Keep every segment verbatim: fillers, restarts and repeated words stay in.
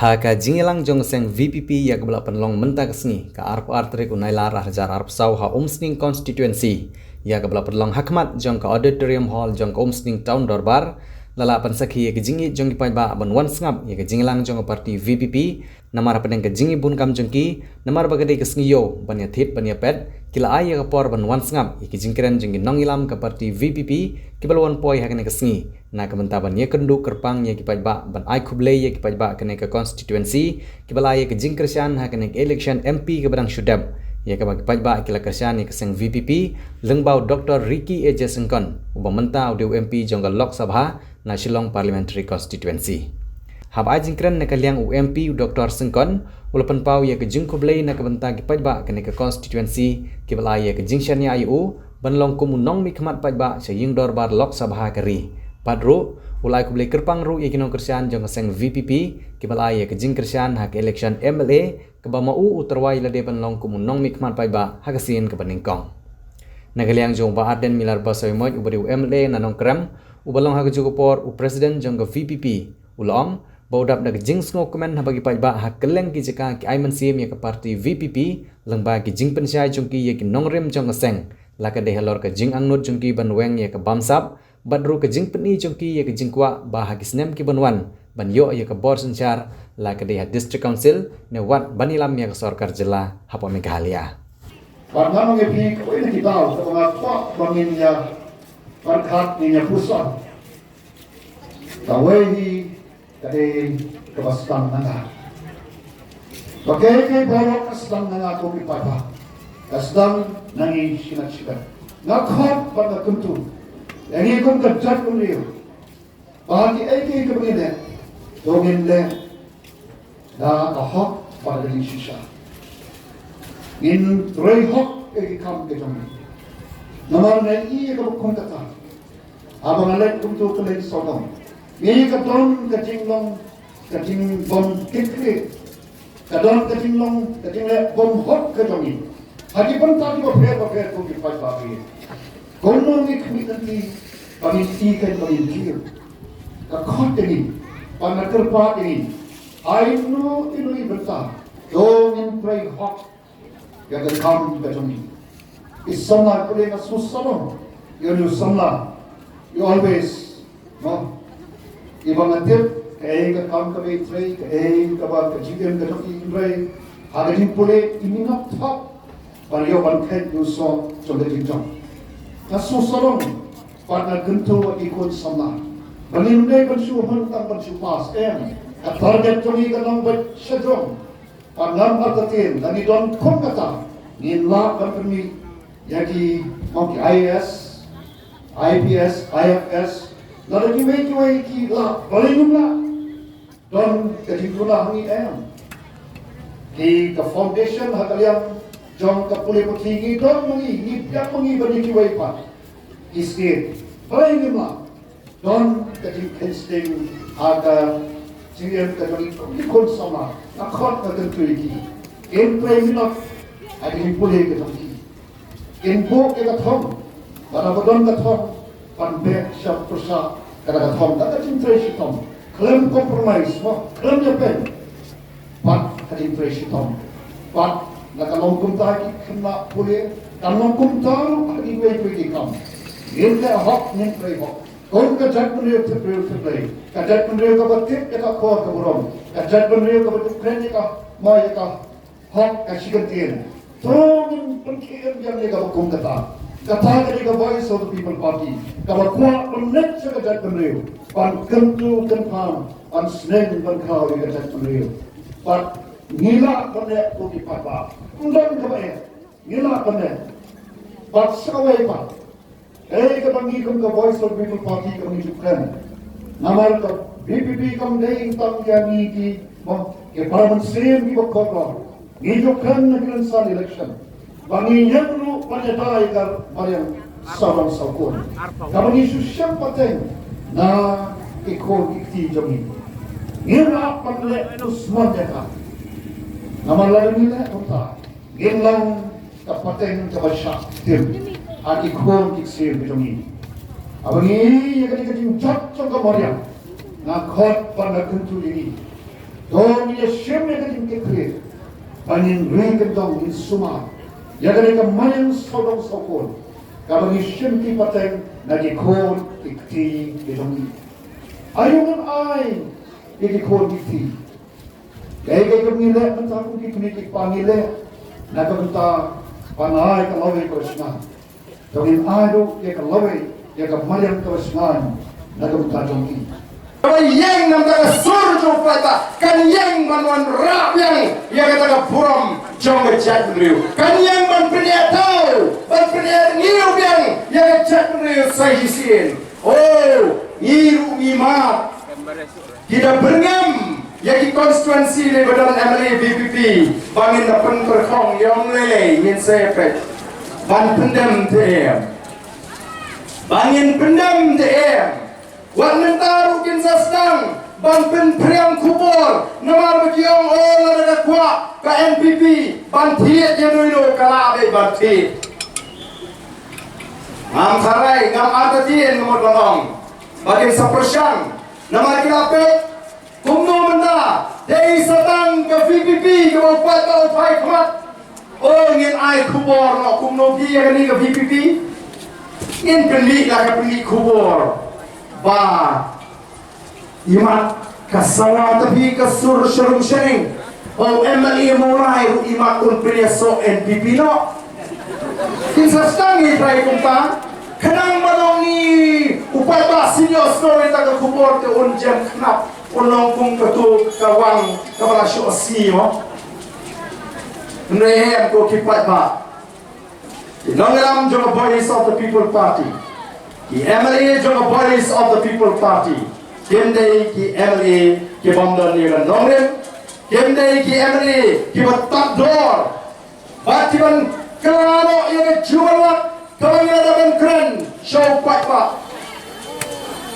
Ha ka jingïalang jong ka seng VPP ïa kaba la pynlong mynta ka sngi, ka arphew ar tarik u Nailar arhajar arphew saw ha Umsning Constituency, ïa kaba la pynlong ha khmat jong ka Auditorium Hall jong ka Umsning Town Dorbar, la lah pynsakhi ïa ka jingïeit jong ki paidbah ban wan sngap ïa ka jingïalang jong ka party VPP, namar hapdeng ka jingïabun kam jong ki, namar ba ka dei ka sngi ïew ban ïa thied ban ïa peit, ki la ai ïa ka por ban wan sngap ïa ki jingkren jong ki nongïalam ka party VPP kiba la wan poi ha kane ka sngi, na ka bynta ban ïakynduh kyrpang ïa ki paidbah ban ai khublei ïa ki paidbah kane ka constituency kiba la ai ïa ka jingkyrshan ha kane ka election MP kaba dang shu dep, ïa kaba ki paidbah ki la kyrshan ïa ka seng VPP lyngba u Dr Ricky A J Syngkon, uba mynta u dei u MP jong ka Lok Sabha na Shillong Parliamentary Constituency. Haba ai jingkren na ka liang u MP u Dr Syngkon u la pynpaw ïa ka jingkhublei na ka bynta ki paidbah kane ka constituency kiba la ai ïa ka jingshaniah ïa u ban long kum u nongmihkhmat paidbah sha ïing dorbar Lok Sabha ka ri. Bad ruh u la ai khublei kyrpang ruh ïa ki nongkyrshan jong ka seng VPP kiba la ai ïa ka jingkyrshan ha ka election MLA kaba ma u u tyrwa ïa lade ban long kum u nongmihkhmat paidbah ha ka sien kaba nyngkong. Na ka liang jong u Bah Ardent Miller Basaiawmoit uba dei u MLA na Nongkrem, uba long ha kajuh ka por u President jong ka VPP, u la ong ba u dap da ka jingsngewkmen haba ki paidbah ha kylleng ki jaka ki ai mynsiem ïa ka party VPP lyngba ki jingpynshai jong ki ïa ki nongrim jong ka seng, la ka dei halor ka jingangnud jong ki ban weng ïa ka bamsap, bad ruh ka jingpyni jong ki ïa ka jingkwah ba ha ki snem ki ban wan ban ïoh ïa ka bor synshar, la ka dei ha District Council ne wat ban ïalam ïa ka sorkar jylla hapoh Meghalaya. Bad nga ong ïa phi, kawei na ki daw kaba nga kwah ba ngin ïa pyrkhat, ngin ïa puson. Kawei hi ka dei kaba sdang na nga. Ba kaei kaei baroh ka sdang na nga ko ki paidbah. Ka sdang na ngi shimet shimet. Nga khot bad nga kyntu ïa ngi kum ka jaitbynriew ba ha kiei kiei kiba ngin leh, to ngin leh da ka hok bad da ka jingshisha. Ngin trei hok ïa ki kam ka jong ngi. Namar nga ïohi ïa kaba kum kata, haba nga leit kumto kylleng sawdong, ngi ka don ka jinglong, ka jingbym kit khlieh, ka don ka jinglong, ka jingleh bymhok ka jong ngi ha ki bynta kiba pher bapher ko ki paidbah. Kumno ngi khmih lynti ba ngin ïohi, ba ngin jia? Ka khot ïa ngi, ba nga kyrpad ïa ngi, ha ino ino i bynta, to ngin trei hok ïa ka kam ka jong ngi. I samla, pule nga sngewsarong ïa u samla, i always, mo, i ba nga tip kaei ka kam kaba i trei, kaei kaba ka jingim ka jong i, hynrei ha ka jingpule i minot thok ban ïoh ban kheit ïa u soh jong ka jingjop. Nga sngewsarong bad nga kyntu ïa ki khun samla ba ngim dei ban shu hun tang ban shu pass, em, ka target jong ngi ka long ban sha jrong. Bad ngam artatien lada ngi don kum kata, ngin lah ban pynmih ïa ki, mo, ki IAS, IPS, IFS, lada kiwei kiwei ki lah, balei ngim lah? Don ka jingduna ha ngi, em? Ki, ka foundation ha ka liang jong ka pule puthi ngi don ma ngi, ngi biang ma ngi ban ïa kiwei pat ki state. Balei ngim lah? Don ka jingkheiñ sting ha ka jingim ka jong ngi kum ki khun samla. Nga khot, nga kyntu ïa ki, kin trei minot ha ka jingpule ka jong ki. Kin buh ïa ka thong, lada ba don ka thong, ban beh sha pyrshah ka da ka thong, da ka jingtrei shitom, khlem compromise, mo, khlem ïapeiñ. Bad ka jingtrei shitom, bad lada ka long kumta ki khynnah pule, kan long kumta ruh ha kiwei kiwei ki kam. Ngin leh hok, ngin trei hok. Kum ka jaitbynriew tip briew tip Blei, ka jaitbynriew kaba tip ïa ka kor ka burom, ka jaitbynriew kaba tip kren ïa ka, mo, ïa ka hok ka shi kyntien, to ngin pynkhie biang ïa kaba kum kata. Kata ka dei ka Voice of the People Party, kaba kwah ban leit sha ka jaitbynriew, ban kyntu kynpham, ban sneng ban khraw ïa ka jaitbynriew. Bad ngi lah ban leh ko ki paidbah, ym don kaba eh, ngi lah ban leh. Bad sa kawei pat, eh, kaba ngi kum ka Voice of the People Party kaba ngi ju kren, namar ka VPP kam dei tang ïa ngi ki, mo, ki para mynsiem kiba kordor. Ngi ju kren na ki rynsan election ba ngi ïeng ruh ban ïada ïa ka mariang sawdong sawkun, kaba ngi shu shim pateng na ki khun ki kti jong ngi. Ngim lah ban leh dusmon ïa ka, namar lada ngi leh kumta, ngin long ka pateng kaba shah tim ha ki khun ki ksiew ki jong ngi. Haba ngi ïohi ïa kane ka jingjot jong ka mariang, nga khot bad nga kyntu ïa ngi, To ngin ïa shim ïa ka jingkitkhlieh ba ngin ri kyndong, ngin sumar ïa kane ka mariang sawdong sawkun kaba ngi shim ki pateng na ki khun ki kti ki jong ngi. Aïu ngan ai ïa ki khun ki kti? Kaei kaei kaba ngi leh mynta kum ki kmie ki kpa ngi leh na ka bynta ban ai ka lawei kaba shngaiñ. To ngin ai ruh ïa ka lawei, ïa ka mariang kaba shngaiñ na ka bynta jong ki. Kaba ïeng na ka bynta ka sur jong u paidbah, kan ïeng ban wanrah biang ïa kata ka burom jong ka jaitbynriew. Kan ïeng ban pynïathuh, ban pynïathuh biang ïa ka jaitbynriew sa shisien. Oh, ngi ruh ngi mad. Ki da byrngem ïa ki constituency lei ba don M L A V P P, ba ngin da pynpyrkhong ïa ong lei lei ngin sa peit ban pyndem te em. Ba ngin pyndem te em. Wat mynta ruh kin sa sdang ban pynphriang khubor namar ba ki ong, oh, lada ka kwah ka N P P ban thied ïa no ïa no ka lah beit ban thied. Ngam tharai, ngam artatien, nga mut ban ong ba kin sa pyrshang. Namar ki la peit kumno mynta, dei sa tang ka V P P kaba u paidbah u phai khmat. Oh, ngin ai khubor noh kumno ki ïa kane ka V P P. Ngin pynmih la ka pynmih khubor ba i mat ka sawa tapi ka sur sharum sharing. Oh, M L A Mawlai ruh i mat un pynïasoh N P P noh. Kin sa sdang ngi trai kumta. Khnang ba nong ngi u paidbah senior senior ita ka khubor te un jem khnap, un long kum katu ka wang kaba la shoh si mo. Hynrei em ko ki paidbah, ki nongïalam jong ka Voice of the People Party, ki M L A jong ka Voice of the People Party, kim dei ki M L A ki bym don ïa ka nongrim, kim dei ki M L A kiba tad dor, bad kiban kylla noh ïa ka jubab kaba ngi la dep ban kren sha u paidbah.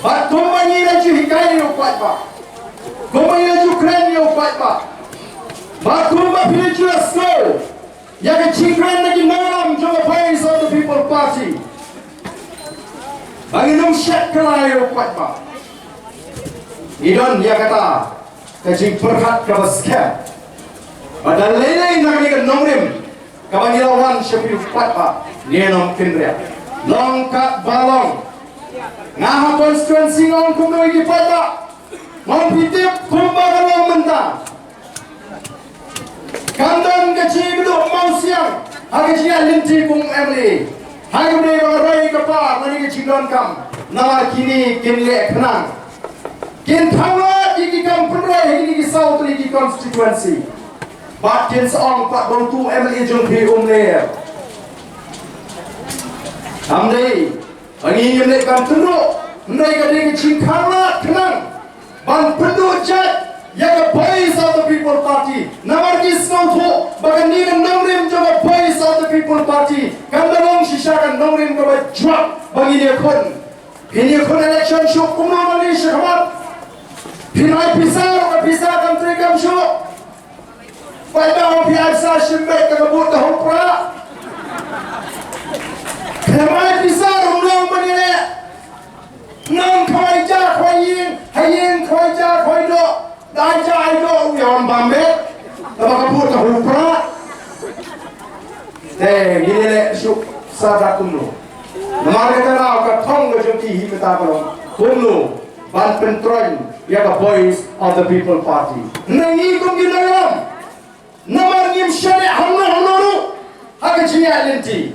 Bad kumba ngi la ju hikai ïa u paidbah, kumba ngi la ju kren ïa u paidbah, bad kumba phi la ju la sngew ïa ka jingkren na ki nongïalam jong ka Voice of the People Party, ba ngin ym shet kylla ïa u paidbah. Ngi don ïa kata ka jingpyrkhat kaba skhem ba da lei lei na kane ka nongrim kaba ngi la wan sha phi u paidbah, ngin ym kynriah. Long kat ba long, nga ha constituency nga ong kumno ïa ki paidbah, nga ong phi tip kumba ka long mynta. Kam don ka jingïakynduh mawsiang ha ka jingïaid lynti kum M L A. Ha kaba dei ba ka roi ka par lane ka jingdonkam, namar kine kin leh khnang, kin thaw lad ïa ki kam pynroi ha kine ki saw tylli ki constituency. Bad kin sa ong pat ba utu u M L A jong phi um leh. Kam dei ba ngi ngim leh kam tynruh, hynrei ka dei ka jingkhang lad khnang ban pynduh jait ïa ka Voice of the People Party. Namar ki sngewthuh ba kane ka nongrim jong ka Voice of the People Party kan da long shisha ka nongrim kaba jwat ba ngin ïakhun. Phin ïakhun election shuh kumno ma ngi sha khmat? Phin ai pisa ruh ka pisa kam trei kam shuh. Paidbah, phi ai pisa shim beit, ka bud ka huk prah. Phi ai pisa ruh nong ban ïaleh. Nong khawai ja khawai ïing, ha ïing khawai ja khawai doh. Da ai ja ai doh u ïawan bam beit. Kaba ka bud ka huk prah. Te ngin ïaleh shuh sa da kumno? Namar kata ka thong ka jong ki hi kata ka long kumno ban pyntroiñ ïa ka Voice of the People Party. Ngi kum ki nongïalam, namar ngim shaniah hangno hangno ruh ha ka jingïaid lynti,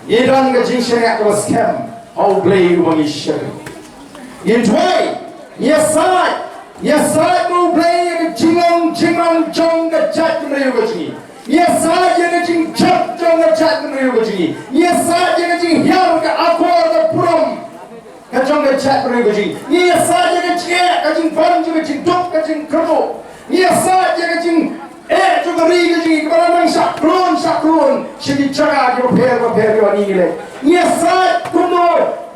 ngi don ka jingshaniah kaba skhem ha U Blei uba ngi shakri. Ngi duwai, ngi ïasaid, ngi ïasaid ma U Blei ïa ka jinglong jingman jong ka jaitbynriew ka jong ngi. Ngi ïasaid ïa ka jingjop jong ka jaitbynriew ka jong ngi. Ngi ïasaid ïa ka jinghiar ka akor ka burom ka jong ka jaitbynriew ka jong ngi. Ngi ïasaid ïa ka jingeh, ka jingbam jong ka jingduk ka jingkyrduh. Ngi ïasaid ïa ka jingeh jong ka ri ka jong ngi kaba la nang shah khlun shah khlun sha ki jaka kiba pher ba pher kiba ngi ngi leh. Ngi ïasaid kumno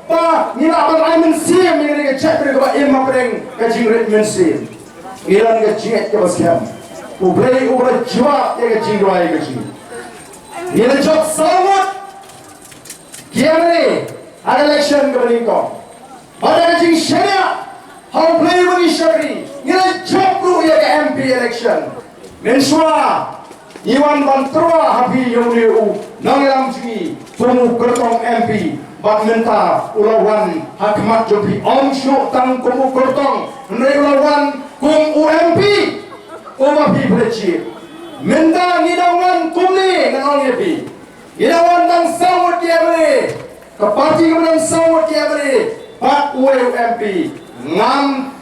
ba ngi lah ban ai mynsiem ïa kane ka jaitbynriew kaba im hapdeng ka jingrit mynsiem. Ngi don ka jingngeit kaba skhem U Blei u la jubab ïa ka jingduwai ka jong ngi. Ngi la jop saw ngut ki M L A ha ka election kaba nyngkong. Bad da ka jingshaniah ha U Blei uba ngi shakri, ngi la jop ruh ka M P election. Mynshuwa ngi wan ban tyrwa ha phi ïa une u nongïalam jong ngi kum u kyrtong M P, bad mynta u la wan ha khmat jong phi, ym shuh tang kum u kyrtong, hynrei u la wan kum u M P uba phi pynjied. Mynta ngi dang wan kumne, ngan ong ïa phi, ngi dang wan tang saw ngut ki M L A, ka party kaba dang saw ngut ki M L A, bad uwei u M P. Ngam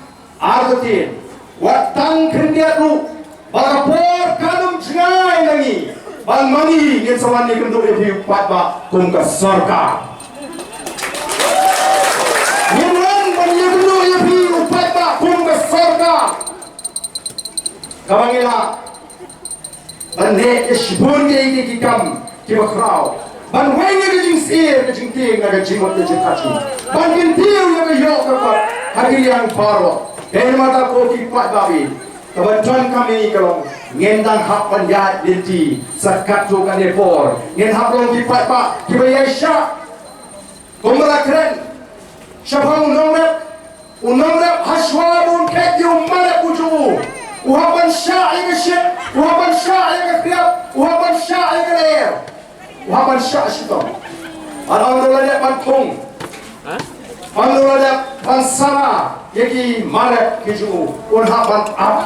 artatien, wat tang khyndiat ruh, ba ka por kan ym jngai na ngi, ban ma ngi ngin sa wan ïakynduh ïa phi u paidbah kum ka sorkar. Ngin wan ban ïakynduh ïa phi u paidbah kum ka sorkar. Kaba ngi lah ban leh ïa shibun kiei kiei ki kam kiba khraw, ban weng ïa ka jingsyier ka jingtieng na ka jingmut ka jingkhatduh, ban kyntiew ïa ka ïoh ka kot ha ki liang baroh. Dei namar kata ko ki paidbah, kaba donkam ïa ngi ka long, ngin dang hap ban ïaid lynti sa katto katne por. Ngin hap long ki paidbah kiba ïaishah. Kumba la kren, shaphang u nongrep, u nongrep hashwa ba un kheit ïa u marep u jong u, u hap ban shah ïa ka shit, u hap ban shah ïa ka khriat, u hap ban shah ïa ka lyer, u hap ban shah shitom. Bad ym dei la dep ban thung, ym dei la dep ban sara ïa ki marep ki jong u, un hap ban ap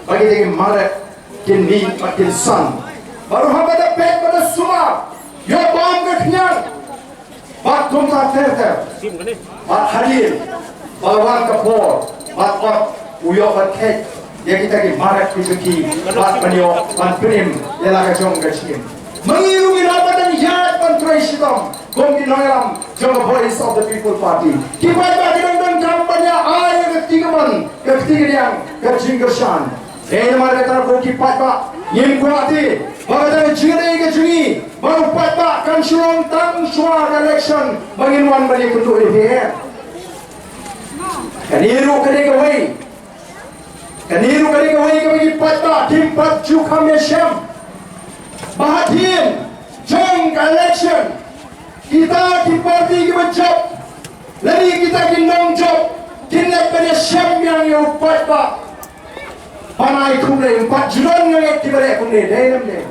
ba kita ki marep kin mih bad kin san. Bad u hap ban da peit bad da sumar, ïoh bam ka khñiang. Bad kumta ter ter. Bad hadien ba la wan ka por, bad ot u ïoh ban kheit ïa kita ki marep ki jong ki, bad ban ïoh ban pynim ïa la ka jong ka jingim. Ma ngi ruh ngi lah ban dang ïaid ban trei shitom kum ki nongïalam jong ka Voice of the People Party. Ki paidbah ki dang donkam ban ïa ai ïa ka kti kamon, ka kti kadiang, ka jingkyrshan. Dei namar kata ko ki paidbah, ngim kwah te ba kata ka jingïadei ka jong ngi bad u paidbah kan shu long tang shuwa ka election ba ngin wan ban ïakynduh ïa phi. Kane ruh ka dei kawei, kane ruh ka dei kawei kaba ki paidbah kim pat ju kham ïashem, ba hadien jong ka election kita ki party kiba jop lane kita ki nongjop kin leit ban ïashem biang ïa u paidbah. Ban ai khublei, ym pat ju don, nga ngeit kiba leh kumne, dei ne ym dei?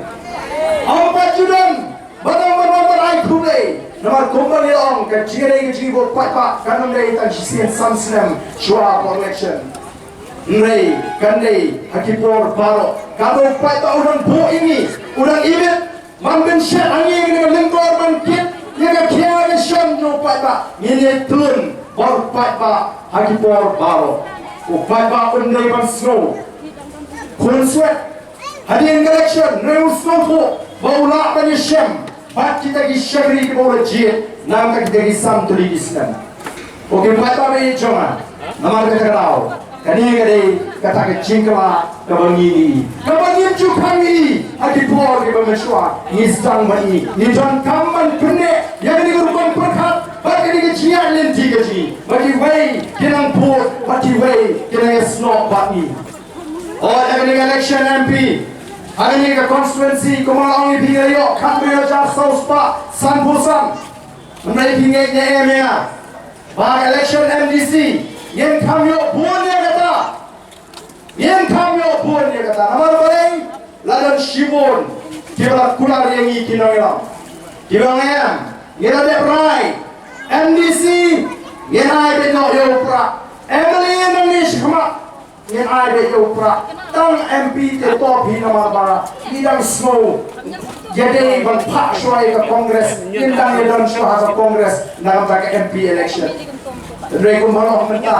Ym pat ju don ba dang ban wan ban ai khublei. Namar kumba ngi la ong, ka jingïadei ka jong ngi bad u paidbah kan ym dei tang shisien san snem shuwa por election. Hynrei kan dei ha ki por baroh. Katba u paidbah u dang buh ïa ngi, u dang ibit, man pynshet ha ngi ïa ka lyngkor ban kit ïa ka khia ka shon jong u paidbah, ngin ïa tlun bad u paidbah ha ki por baroh. U paidbah um dei ban sngew khunswet hadien ka election, hynrei u sngewthuh ba u lah ban ïashem bad kita ki shakri kiba u la jied na ka bynta kita ki san tylli ki snem. Ko ki paidbah ba ïeit jong nga, namar kata ka daw, kane ka dei kata ka jingkylla kaba ngi ïohi, kaba ngim ju kham ïohi ha ki por kiba mynshuwa. Ngi sdang ban ïohi, ngi donkam ban pynneh ïa kane ka rukom pyrkhat bad kane ka jingïaid lynti ka jong ngi, ba kiwei ki nang bud bad kiwei ki nang ïasnoh bad ngi. Hooid, ha kane ka election M P ha kane ka constituency, kumba nga la ong ïa phi, ngi la ïoh khatphra hajar saw spah sanphew san. Hynrei phi ngeit ne em ïa nga ba election M D C ngin kham ïoh bun ïa kata. Ngin kham ïoh bun ïa kata. Namar balei? La don shibun kiba la kular ïa ngi ki nongïalam, kiba ong em, ngi la dep rai, M D C ngin ai beit noh ïa u Prah, M L A nangne shakhmat ngin ai beit ïa u Prah. Tang M P te to phi, namar ba ngi dang sngew ïadei ban phah shuwa ïa ka Congress, ngin dang ïadon shuwa ha ka Congress na ka bynta ka M P election. Hynrei kumba la ong mynta,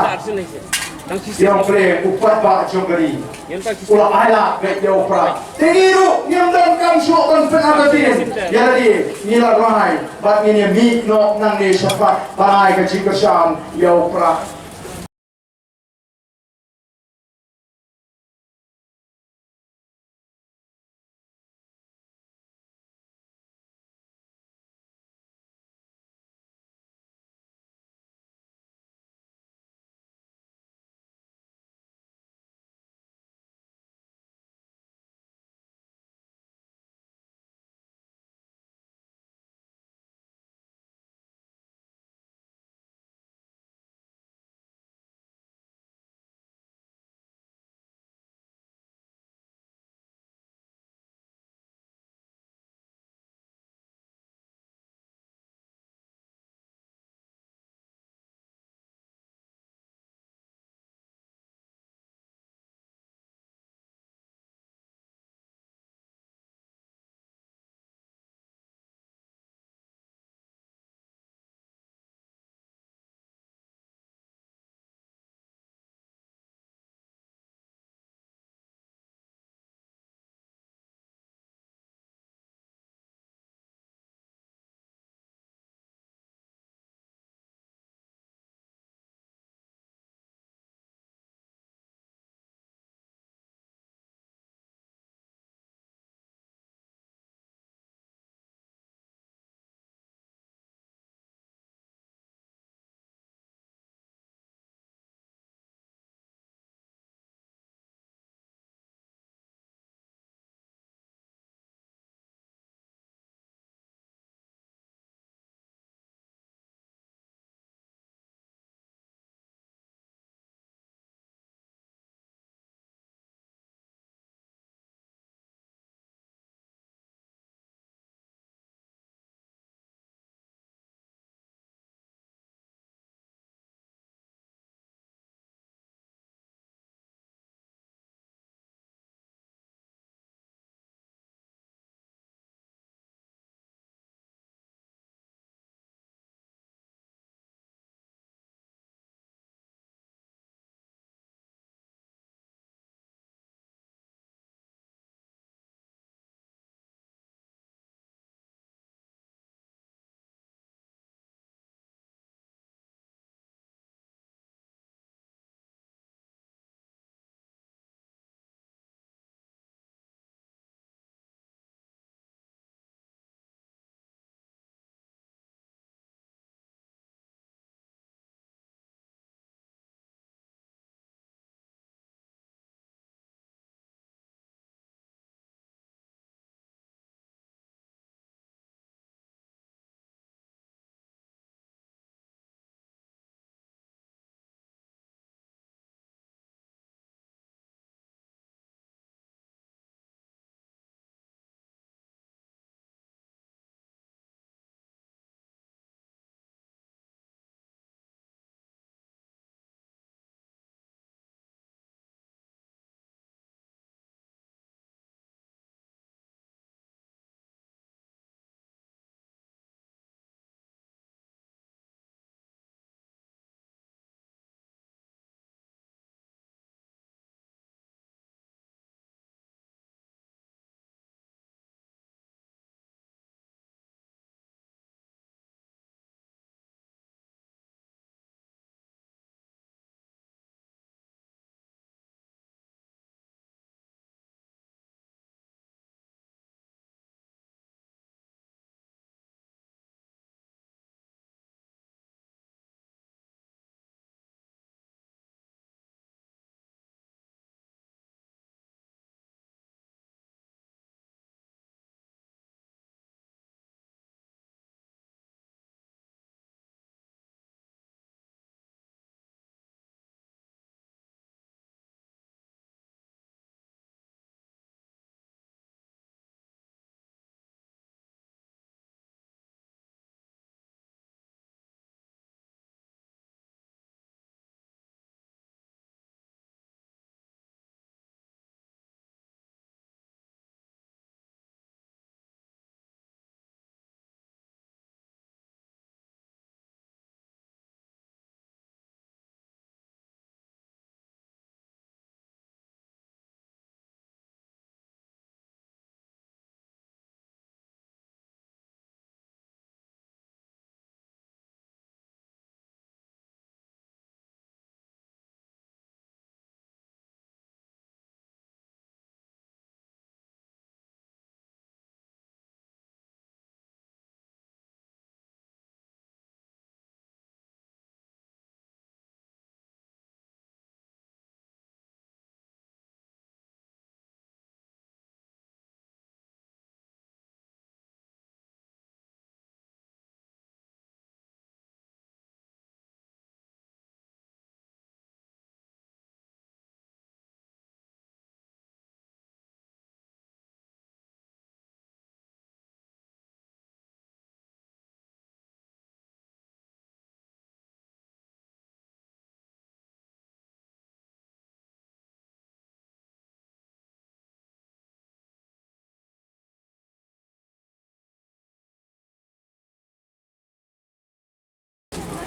ïa u Prah, u paidbah jong ka ri u la ailad beit ïa u Prah. Te ngi ruh ngim donkam shuh ban pynartatien ïa lade, ngi la rai bad ngin ïa mih noh nangne shakhmat ban ai ka jingkyrshan ïa u Prah.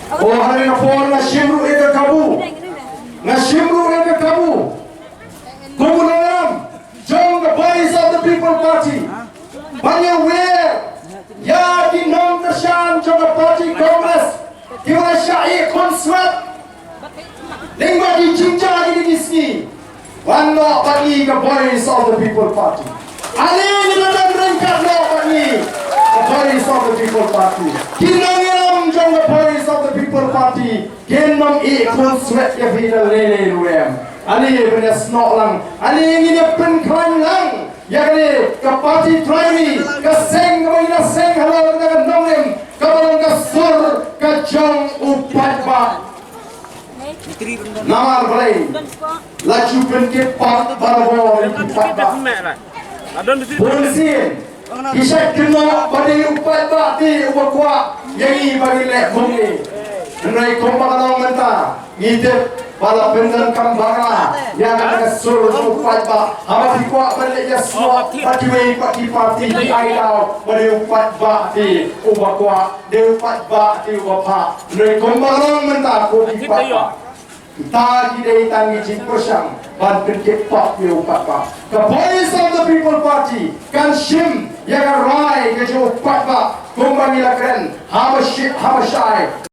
O, ha kane ka por nga shim ruh ïa ka kabu. Nga shim ruh ïa ka kabu kum u nongïalam jong ka Voice of the People Party ban ïawer ïa ki nongkyrshan jong ka party Congress kiba la shah ïeh khunswet lyngba ki jingjia kine ki sngi. Wan noh bad ngi ka Voice of the People Party. Ale ngi la don ryngkat noh bad ngi ka Voice of the People Party. Ki nongïalam jong ka Voice of the People Party kin ym ïeh khunswet ïa phi da lei lei ruh em. Ale ban ïasnoh lang, ale ngin ïa pynkhlaiñ lang ïa kane ka party trai ri, ka seng kaba ngi la seng halor kata ka nongrim kaba long ka sur ka jong u paidbah. Namar balei? La ju pynkit pop barabor ïa ki paidbah. Bunsien ki shait kynnoh ba dei u paidbah te uba kwah ïa ngi ba ngi leh kumne. Hynrei kumba ka long mynta, ngi tip ba la pyndonkam bakla ïa kata ka sur u paidbah. Haba ki kwah ban leit ïasnoh bad kiwei pat ki party, ki ai daw ba dei u paidbah te uba kwah, dei u paidbah te uba phah. Hynrei kumba ka long mynta, ko ki paidbah, kita ki dei tang ki jingpyrshang ban pynkit pop ïa u paidbah. Ka Voice of the People Party kan shim ïa ka rai ka jong u paidbah kumba ngi la kren haba shi-, haba shai